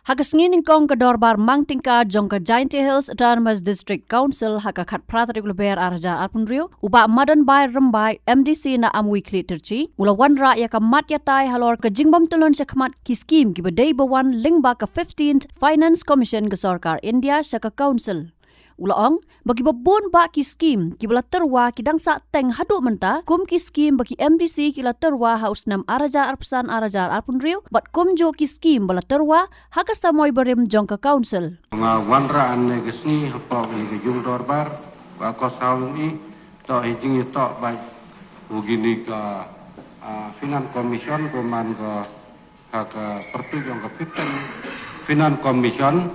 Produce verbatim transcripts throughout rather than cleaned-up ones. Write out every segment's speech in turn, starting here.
Ha ka sngi nyngkong ka dorbar mang tyngka jong ka Jaintia Hills Autonomous District Council ha ka khatphra tarik Lber ar hajar arphew hynriew, u Bah Madanbai Rymbai, M D C na Amwi Khlieh Kyrchi, u la wanrah ïa ka mat ïatai halor ka jingbym tyllun shakhmat ki skim kiba dei ba wan lyngba ka fifteenth Finance Commission ka Sorkar India sha ka Council. U la ong ba kiba bun bah ki skim kiba la tyrwa ki dang sah teng haduh mynta, kum ki skim ba ki M D C ki la tyrwa ha u snem ar hajar arphew san ar hajar arphew hynriew, bad kumjuh ki skim ba la tyrwa ha ka samoi barim jong ka Council. Nga wanrah hangne ka sngi hapoh kane ka jong dorbar, ba ko saw i, to hi jingïatoh bad u kine ka, ah, Finance Commission, ko man ka ha ka pyrtuit jong ka fifteen Finance Commission,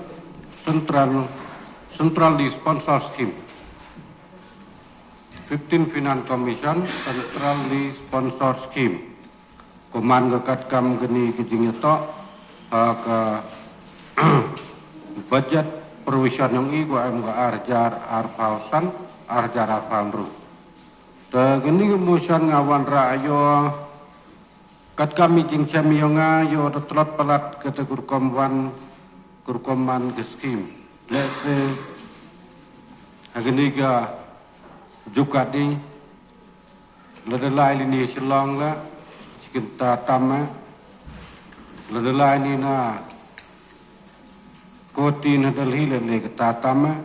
Central, Centrally Sponsor Scheme. Fifteen Finance Commission, Centrally Sponsor Scheme. Ko man ka katkam kane ka jingïatoh ha ka budget provision jong i, ko em ka ar hajar arphew san, ar hajar arphew hynriew. Te kane ka motion nga wanrah ïoh katkam i jingchem ïong nga ïoh da tlot palat kata ka rukom wan, ka rukom man ka skim. Lehse ha kane ka juk ka dei, lada lai lini Shillong la, chi kynta tam eh. Lada lai ni na Guwahati na Delhi la leh kata tam eh.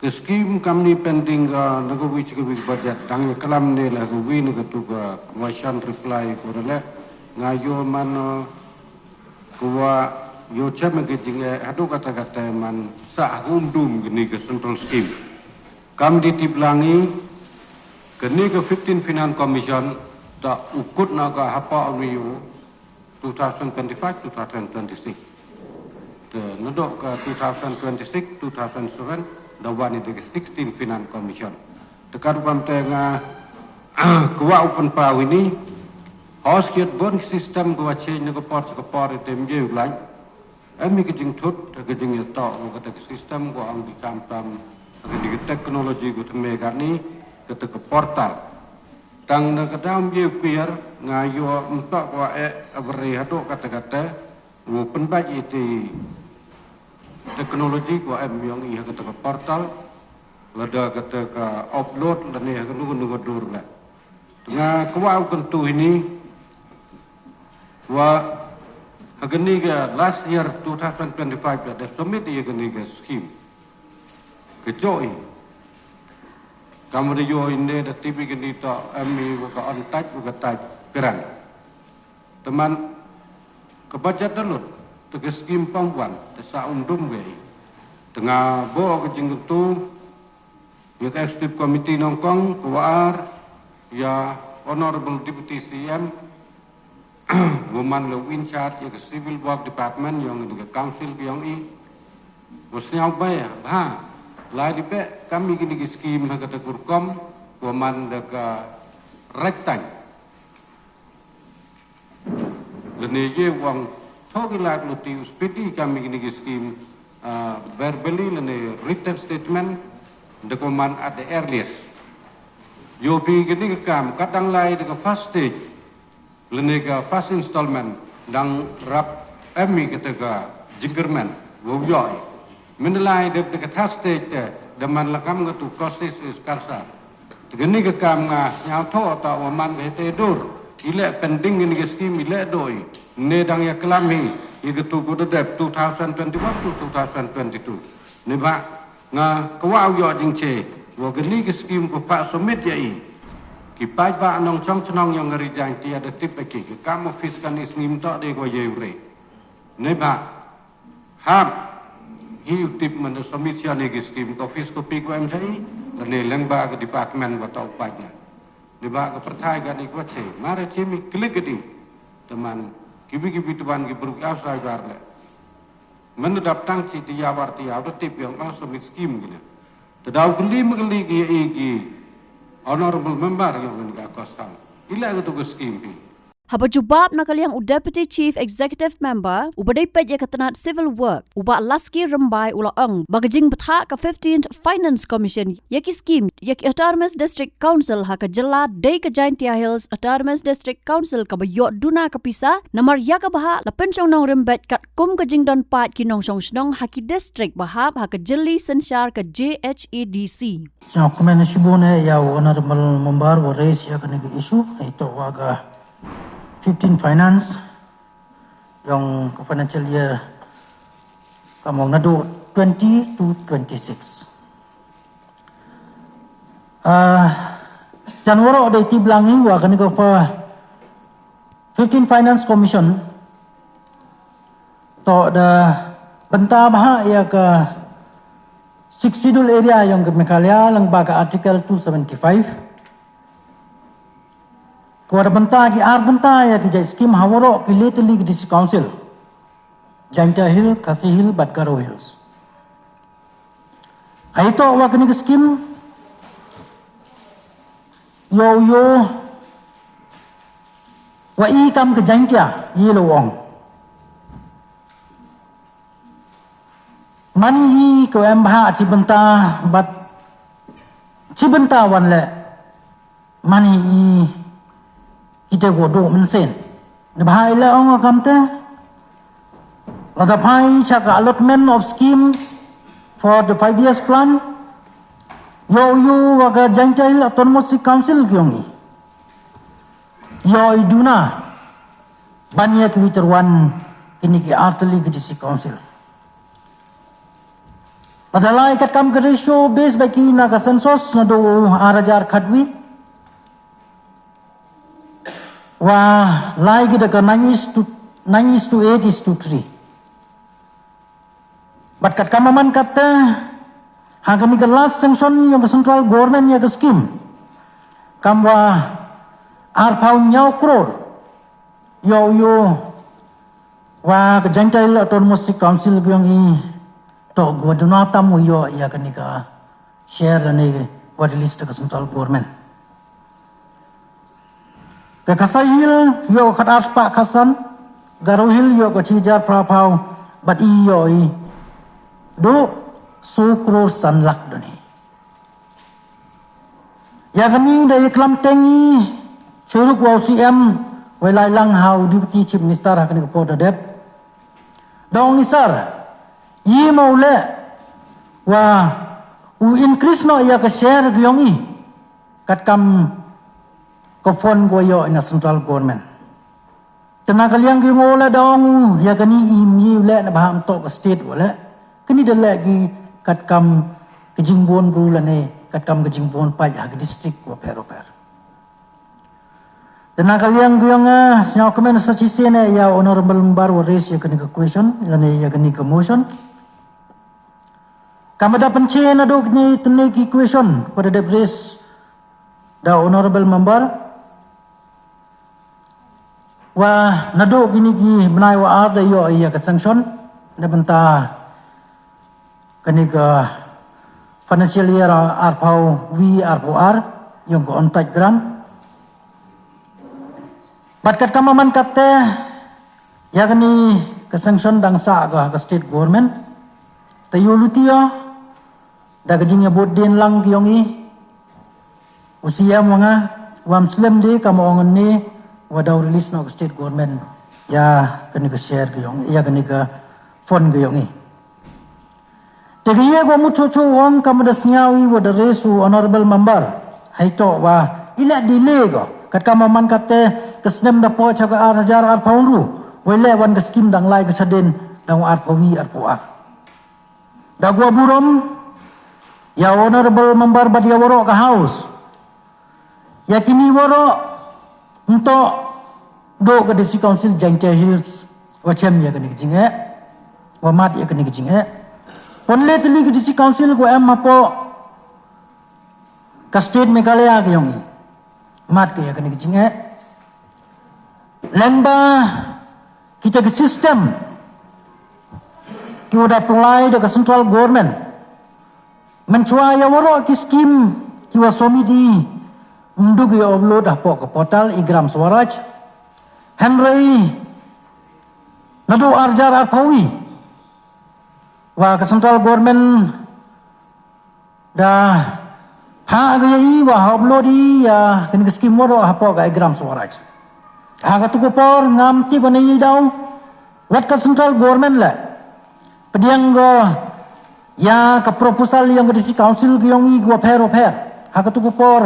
Ka skim kam ni pending ka na ka wi chi ka wi budget, dang ïa klam ne la ka wi na ka tu ka question reply ko da leh. Nga ïoh man, uh, ko wa ïoh chem ka jing eh haduh kata kata man sah ha ka um dum kane ka central scheme. Kam dei tip lang i kane ka fifteen Finance Commission da u kut na ka hapoh u ïoh two thousand twenty-five, two thousand twenty-six. Te naduh ka two thousand twenty-six, two thousand seven, da wan i da ka sixteen Finance Commission. Te ka rukom te nga kwah u pynpaw ïa ini, hos kiat bun system ko wa change na ka por sha ka por i te ym ju lait. Em i ka jingthut, ka jingïatoh, ka ta ka system ko ong ki kam tam, ka dei ka technology ko te me ka ni, ka ta ka portal. Tang na ka dam ye kuiar, nga ïoh mynta ko eh, a beri haduh kata kata, u pynbait ïa te technology ko em ïong i ha kata ka portal, lada kata ka upload, lane ha ka nu ka nu ka dur la. Nga kwah u kyntu ïa ini, wa ha kane ka last year two thousand twenty-five la da submit ïa kane ka scheme. Ka joi. Kam da joi ne da tip i kane to em i wa ka on touch wa ka touch grant. Te man ka budget da lut, te ka skim pang wan, te sa um dum wei. Te nga bo ka jingkyntu ïa ka executive committee nyngkong, ka wa ar, ïa Honorable Deputy C M, wa man la u in charge ïa ka civil work department, ïong ïa ka council ïong i. Wa sñiaw ba ïa, ha, lai di beh, kam i kini ki skim ha ka ta ka rukom, wa man da ka right time. Lane ye wang, to ki lak luti u spiti kam i kini ki skim, ah, verbally lane written statement, da ko man at the earliest. Yo pi kini ki kam, ka dang lai da ka first stage, lane ka first installment, dang rap em i kata ka jingkyrmen, wow yoi. Mynlai dep da ka third stage te, da man la kam ka tu courses is karsar. Te kani ka kam nga sñiawthoh ta wa man ka te dur. I leh pending kani ka skim i leh doi. Ne dang ïa klam hi, ïa ka tu ko da dep two thousand twenty-one to two thousand twenty-two. Ne ba nga kwah u ïoh jingche, wa kani ka skim ko pa submit ïa i. Ki paidbah nongchong chnong yong ka Ri Jaintia da tip ba ki, ka kam office kani skim to de ko ye u re. Ne ba Hap, hi u tip man da submission ïa ki skim ka office ko pi ko em cha i, lane lyngba ka department wa ta u paid na. Lyngba ka pyrthai ka ni ko che, mara che mi klik ka ding. Te man, kiwi kiwi te ban ki bruk ïa sai bar le. Man da dap tang chi te ïa bar te ïa da tip ïa ma submit skim ki na. Te dau kli ma kli ki ïa i ki honorable member ïa ngan ka kosam. I la ka tu ka skim pi. Haba jubab na ka liang u Deputy Chief Executive Member uba dei peit ïa ka tnat Civil Work, u Bah Laski Rymbai, u la ong ba ka jingbthah ka fifteenth Finance Commission ïa ki skim ïa ki Autonomous District Council ha ka jylla dei ka Jaintia Hills Autonomous District Council kaba ïoh duna ka pisa, namar ïa kaba hap la pynshong nongrim beit katkum ka jingdon paid ki nongshong shnong ha ki district ba hap ha ka jylli synshar ka J H A D C. Sngewkmen shibun ïa u Honorable Member wa raise ïa kane ka issue, ito wa ka fifteen Finance ïong ka financial year, ka mong naduh twenty to twenty-six. Ah, jan waroh dei tip lang ïa wa kane ka fa fifteen Finance Commission to da bynta bha ïa ka Sixth Schedule area ïong ka Meghalaya lyngba ka Article two seventy-five. Ka da bynta ki ar bynta ïa ki jait skim ha waroh ki lai tylli ki District Council, Jaintia Hill, Khasi Hill bad Garo Hills. Ito wa kane ka skim ïoh ïoh wa i kam ka Jaintia, i lo ong. Mani i ko em bha chi bynta, bad chi bynta wan leh mani i ki te ko do mynsiem. Da bha i leh ong kam te, lada phai cha ka allotment of scheme for the five years plan, ïoh ïoh wa ka Jaintia Hill Autonomous District Council ki ong i ïoh i duna ban ïa ki wither wan kini ki artylli ki District Council. Lada lai katkam ka ratio base ba ki na ka census naduh ar hajar khatwi, wa lai ki da ka nine is to, nine is to eight is to three. Bad katkam man katte, ha kane ka last sanction ïong ka central government ïa ka skim, kam wa arphaw hynñiew klur ïoh ïoh wa ka Jaintia Hill Autonomous District Council ki ong i, to wa duna tam u ïoh ïa kane ka share lane wa release da ka central government. Ka Khasi Hills ïoh ka khat ar spah khatsan, Garo Hills ïoh ka chi hajar phra phaw, bad i ïoh i duh soo klur san lak dane. Ïa kane da i klam teng i shuh ruh wa u C M, wa i lai lang ha u Deputy Chief Minister ha kane ka por da dep. Da ong i sir, i ma u leh wa u increase noh ïa ka share ka ïong i katkam ka fund ko ïoh na central government. Te na ka liang ki ong u leh da ong u ïa kane i mi u leh na bha am to ka state u leh. Kane da leh ki katkam ka jingbun bru lane katkam ka jingbun paid ha ka district wa pher wa pher. Te na ka liang ki ong, eh, sngewkmen sa shisien ïa honorable member wa raise ïa kane ka question lane ïa kane ka motion. Kam da pynche naduh kine tene ki question ko da dep raise da honorable member. Wa naduh kine ki bnai wa ar da ïoh ïa ka sanction na bynta kane ka financial year arphaw wi arphaw ar ïong ka on touch grant. Bad katkam man katte ïa kane ka sanction dang sah ka, ka state government. Te ïoh luti ïa da ka jingïabud dien lang ki ïong i. U C M wa nga, wa ym slem de kam ong ne, wa daw release noh ka state government ïa kane ka share ki ïong, ïa kane ka fund ki ïong i. Te ka ïa ko mut chuh chuh ong kam da sngew i wa da raise u honorable member. Hai to wa i leh delay ko. Katkam man katte ka snem da poh cha ka ar hajar arphaw hynriew. Wa i leh wan ka skim dang lai ka shadien dang arphaw wi arphaw ar. Da kwah burom ïa honorable member bad ïa waroh ka house. Ïa kini waroh nto do ka District Council Jaintia Hills wa chem ïa kane ka jingeh, wa mad ïa kane ka jingeh. Pon le tylli ka District Council ko em hapoh ka state Meghalaya ka ïong i. Mad ka ïa kane ka jingeh. Lyngba kita ki system ki wa da pynlai da ka central government. Mynchwa ïa waroh ki skim ki wa submit i, ym dei ki upload hapoh ka portal i Gram Swaraj. Hynrei naduh arhajar arphew wei, wa ka central government da phah ka ïa i wa ha upload i ïa kane ka skim waroh hapoh ka Gram Swaraj. Ha katu ka por ngam tip ban ïa i daw, wat ka central government leh pdiang ka ïa ka proposal ïa ka District Council ka ïong i ka wa pher wa pher. Ha katu ka por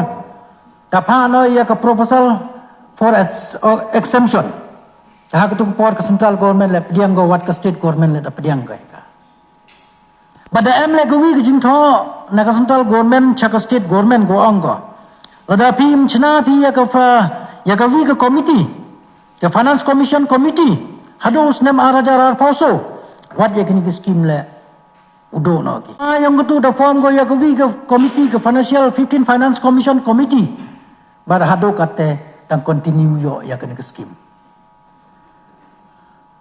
da phah noh ïa ka proposal for ex-, exemption. Ha katu ka por ka central government leh pdiang ka, wat ka state government leh da pdiang ka ïa ka. Bad da em leh ka wi ka jingthoh na ka central government sha ka state government ka ong ka, lada phi im chna phi ïa ka fa, ïa ka wi ka committee, ka Finance Commission Committee, haduh u snem arhajar arphew saw, wat ïa kane ka skim leh u duh noh ki. Ah, ïong katu da form ko ïa ka wi ka committee, ka Financial, fifteen Finance Commission Committee. Bad haduh kate dang continue ïoh ïa kane ka skim.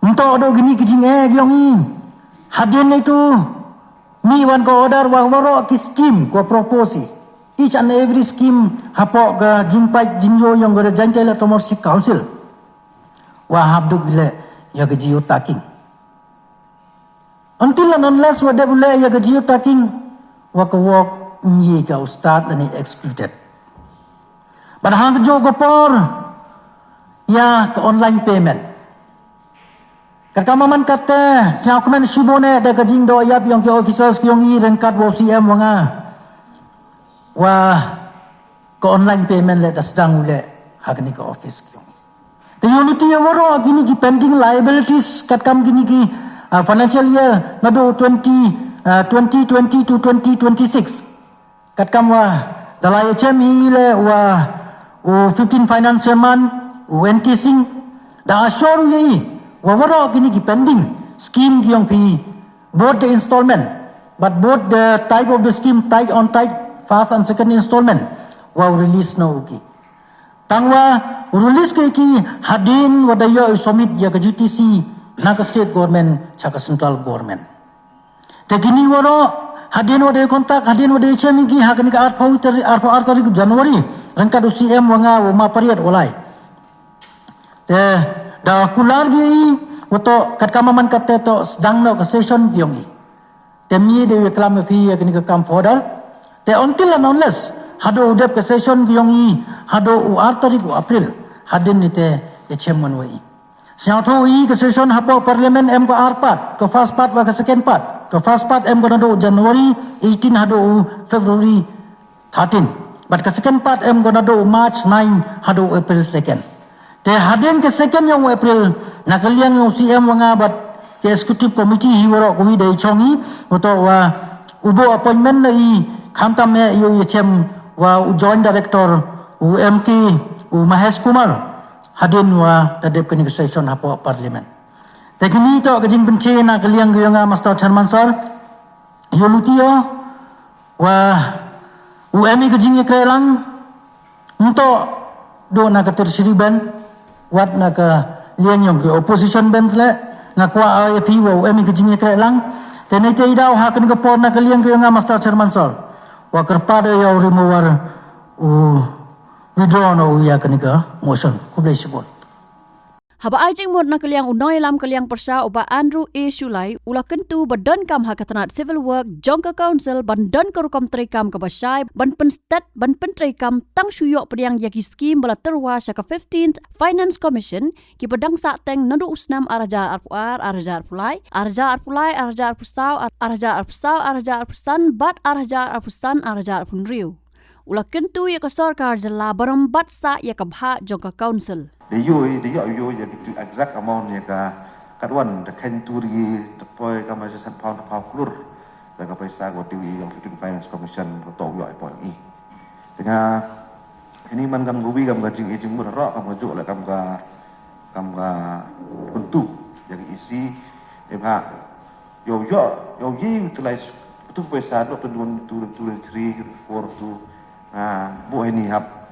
Nto do kini ki jingeh ki ïong i. Hadien itu, mi wan ka order wa waroh ki skim ko propose i. Each and every skim hapoh ka jingpait jingïoh ïong ka Jaintia Autonomous Council. Wa hap duk leh ïa ka geotagging. Until and unless wa dep u leh ïa ka geotagging, wa ka work ngi ka u start lane executed. Bad ha ka juh ka por ïa ka online payment. Katkam man kate, sngewkmen shibun eh da ka jingdoh ïap ïong ki officers ki ïong i ryngkat wa u C M wa nga. Wa ka online payment leh da sdang u leh ha kini ka office ki ïong i. Te ïong i te ïa waroh kini ki pending liabilities katkam kini ki, ah, financial year naduh twenty, ah, twenty twenty to twenty twenty-six. Katkam wa da la ïa chem i leh wa u fifteen Finance Chairman, u N K Singh, da assure u ïa i wa waroh kini ki pending scheme ki ïong phi, both the installment, but both the type of the scheme, tide on tide, first and second installment, wa u release noh u ki. Tang wa u release ki ki hadien wa da ïoh i submit ïa ka J T C na ka state government sha ka central government. Te kini waroh hadien wa da ïa contact, hadien wa da ïa chem i ki ha kani ka arphew tarik, arphew ar tarik January, ryngkat u C M wa nga wa ma pariat wa lai. Te da kular ki i, wa toh katkam man kate toh sdang noh ka session ki ïong i. Te mi de ïa klam ïa phi ïa kani ka kam fodder. Te until and unless haduh u dep ka session ki ïong i haduh u ar tarik u April, hadien ni te ïa chem man wa i. Sngewthuh i ka session hapoh parliament em ka ar part, ka first part wa ka second part. Ka first part em ka naduh January eighteen haduh February thirteen. Bad ka second part em ka naduh March nine haduh April second. Te hadien ka second ïong April, na ka liang ïong C M wa nga bad ka executive committee hi waroh kawi da i chong i, wa toh wa u buh appointment na i khamtam eh ïa u ïa chem wa u joint director u M K, u Mahesh Kumar. Hadien wa da dep kani ka session hapoh parliament. Te kini toh ka jingpynche na ka liang ka ïong nga Master Chairman Sir. Ïa u lutio wa u em i ka jingïakreh lang. Nto do na ka tertiary bench, wat na ka liang ïong ka opposition bench leh, nga kwah ai ïa phi wa u em i ka jingïakreh lang. Te nei te i daw ha kani ka por na ka liang ka ïong nga Master Chairman Sir, wa kyrpad ïa u remover u withdraw noh u ïa kani ka motion. Khublei shibun. Haba ai jingmut na ka liang u nongïalam ka liang pyrsa u Bah Andrew A Shullai u la kyntu ba donkam ha ka tnat civil work jong ka council ban don ka rukom treikam kaba shai ban pynstet ban pyntreikam tang shu ïoh pdiang ïa ki skim ba la tyrwa sha ka fifteenth Finance Commission kiba dang sahteng naduh u snem arhajar arphew ar, arhajar arphew lai, arhajar arphew lai, arhajar arphew saw, arhajar arphew saw, arhajar arphew san bad arhajar arphew san, arhajar arphew hynriew. U la kyntu ïa ka sorkar jylla baroh bad sah ïa ka bhah jong ka council. Da ïoh, da ïoh, ïoh ïa ki tu exact amount ïa ka katwan da kyntu ri da poi ka ma jasan pound da pau klur. Da ka paisa ko tu ïa ka Finance Commission ko to ïoh ïa poi i. Tengah ini man kam gobi kam ka jing i jing mut ro kam ka juk la kam ka, kam ka kuntu ïa ka isi. Ïa ka Yo, yo, yo, yi utilize tu paisa dok tu dua tu tu three four tu. Ah, bu ini hap.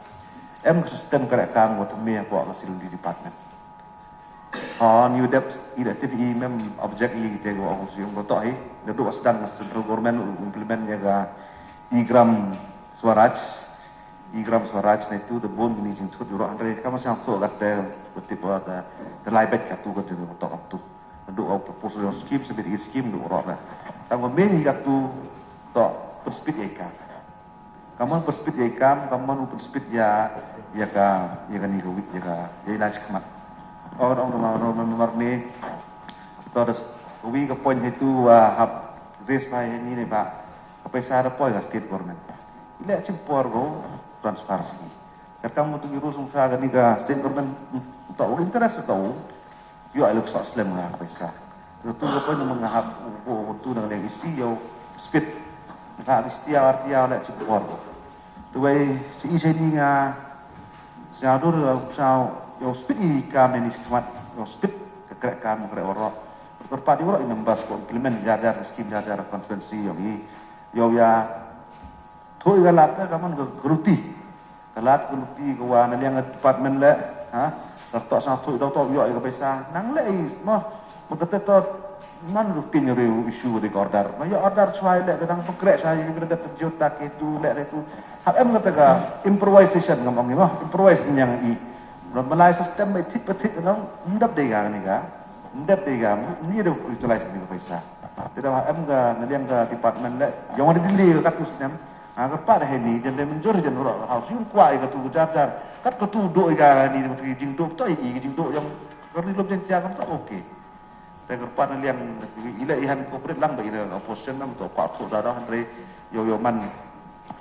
Em ka system ka rek kang wat me ko ka sil di department. Oh, new dep i da tip i mem object i te ko ang siung ko to hi. Da dok sedang central government u implement ïa ka e-Gram Swaraj. I Gram Swaraj ne tu da bun kini jingthut ïa u rok, hynrei kam sngewthuh kat te, ka tip ba da, da lai beit katu ka jingthut tok katu. Duk u propose ïa u skim, submit ïa u skim duk u rok na. Tang ba main hi katu tok pynspit ïa i kam. Kamon pynspit ïa i kam, kamon u pynspit ïa, ïa ka, ïa kani ka wit, ïa ka, ïa i lai shakhmat. Ong, ong, ong, ong, ong, ong, ne. To da s-, wi ka point hi tu, ah, hap raise bha ïa ni ne ba. Ka pisa da poi ka state government. I leh shim por ko transfer sini. Katkam utu ki rules, ong sha kani ka state government, hmm, to u interest to u. Ïoh i luk soh slem nga ka pisa. Utu ka poi na nga hap u, u, utu na ka liang isi ïa u spit. Nga hap isi ïa arti ïa leh shim por ko. Tu wei shi i shini nga sñiaw dur sñiaw ïa u spit i kam ne ni shi khmat ïa u spit ka kreh kam kreh waroh. Kyrpad ïa waroh i members ko implement jar jar ka skim jar jar ka constituency ïa u i ïa u ïa thuh ïa ka lad ka kamon ka luti. Ka lad ka luti ka wan na liang ka department leh ha. Ka toh sñiaw thuh ïa u toh ïoh ïa ka pisa nang leh i mo. Ba kata to man rutin ïa u issue ka dei ka order. Ma ïa order shuwa leh ka dang pynkreh shuwa ïa ka dep ka jiut ta ke tu leh re tu. Hap em kata ka improvisation ngam ong i mo. Improvise ngam ong i. Ba malai system ba i thik ba thik ngam. Ndap dei ka ni ka. Ndap dei ka. Ni da utilize ni ka pisa. Te da hap em ka na liang ka department leh. Ïa wan delay ka kat tu snem. Ha, ka pat hei ni, jan dei mynjur jan hurok house yung kwah ïa katu jar jar. Kat katu duk ïa ka ni, katu jingduk to ïa ka jingduk ïa ka ri lum jan jar ka to, okay. Te ka pat na liang i leh i han ko prit lang ba i leh opposition nam to kwah to da da hynrei ïa ïa man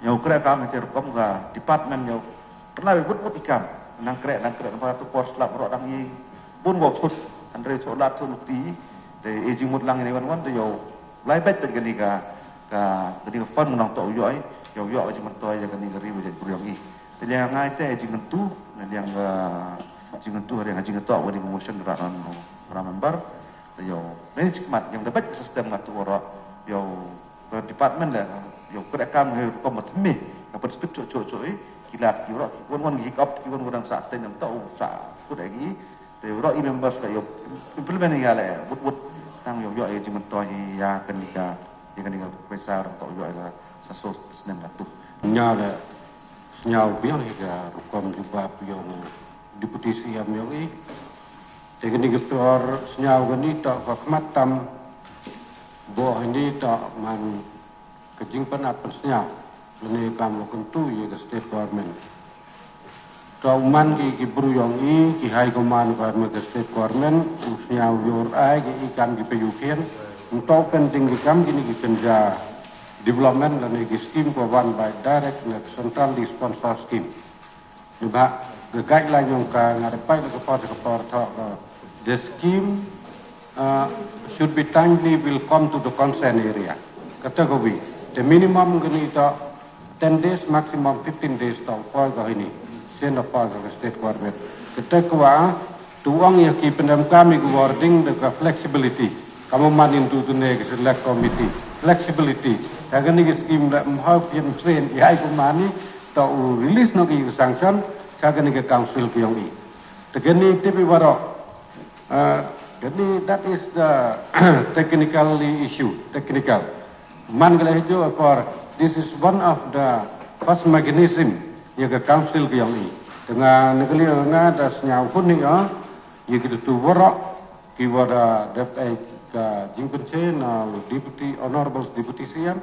ïa u kreh kam ïa rukom ka department ïa u pynlai wut wut i kam nang kreh nang kreh namar tu por slap hurok dang i bun ko khut hynrei to lad to luti te i jingmut lang i wan wan te ïa u lai bet bet kani ka ka kani ka fund nang to u ïoh i ïa u ïoh ka jingmyntoi ïa kani ka ri ba jan bru ïong i. Te liang ngai te jingmyntu na liang ka jingmyntu ha liang ka jingmyntu kani ka motion ra ran ra member. Te ïa u nani chikmat ïa u da bet ka system nga tu ora ïa u ka department la ïa u ka kam ha u rukom ma thymmai ka pynspit chok chok chok i ki lad ki ora ki wan wan ki hiccup ki wan wan sa te nam to u sa kut agi. Te u rah i members ka ïoh implement ïa leh wut wut tang ïoh ïoh ïa jingmyntoi ïa kane ka ïa kane ka pisa rong tau ïoh ïa la sa so snem la tu. Nya leh sñiaw biang ïa ka rukom jubab ïa u Deputy C M ïa u i. Te kane ka por sñiaw kane ta ka khmat tam bo hani ta man ka jingpynap pynsñiaw lane kam lo kyntu ïa ka state government. Ka u man ki ki bru yong i ki high command ka ka state government u sñiaw yor ai ki i kam ki payukian. Nto pending ki kam kini ki kynja development lane ki scheme ko wan by direct na centrally sponsor scheme. Ba ka guideline yong ka nga da pai ka por ka por tho ka the scheme uh, should be timely will come to the concerned area. Kata ka wi. The minimum kani to ten days, maximum fifteen days to poi ka hini. Sen da poi ka state government. Kata ka wa tu ong ya ki pendam kami ka wording da ka flexibility. Kamu manin tu tu ne ka select committee. Flexibility. Ka kani ka scheme da mhau pian train ya ku mani to u release no ki sanction. Sa kani ka council ki yong i. Te kani tipi warok. Uh, kani that is the technically issue, technical. Man kala hijo akor, this is one of the first mechanism ya ka council ki yong i. Te nga nakali nga da sñiaw hun ni ya, ya kita tu warok, ki wada dep ai ka jingpynche na deputy, honorable deputy C M.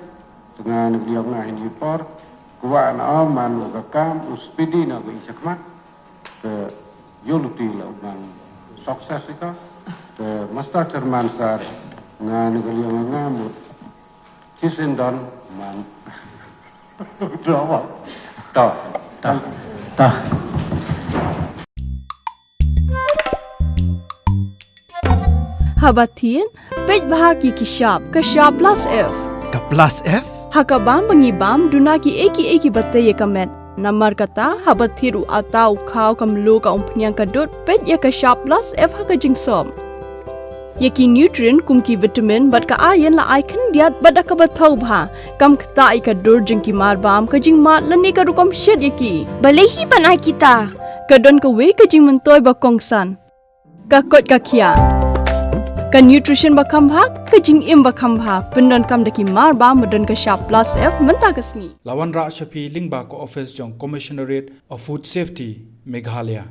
Te nga nakali nga hini por, kuwa na man ka kam, u speedy na ka i chakmat. Te yoluti la u man success ika. Te master chairman sar nga ni ka liang nga mut chisin don man. Drama. Ta. Ta. Ta. Haba thied, peit bha ki ki shap, ka shap plus F. Ka plus F? Ha ka bam ba ngi bam, duna ki ei ki ei ki bate ïa ka met. Namar kata, haba thied u ata u khaw ka mluh ka umphniang ka dud, peit ïa ka shap plus F ha ka jingsop. Ïa ki nutrient kum ki vitamin bad ka iron la ai khyndiat bad da kaba thaw bha. Kam ktah ïa ka dur jong ki mar bam, ka jingmad lane ka rukom shet ïa ki. Balei hi ban ai kita? Ka don kawei ka jingmyntoi ba kongsan. Ka koit ka khiah. Ka nutrition ba kham bha, ka jingim ba kham bha, pyndonkam da ki mar ba, ba don ka shap plus F mynta ka sngi. La wanrah sha phi lyngba ka office jong Commissionerate of Food Safety, Meghalaya.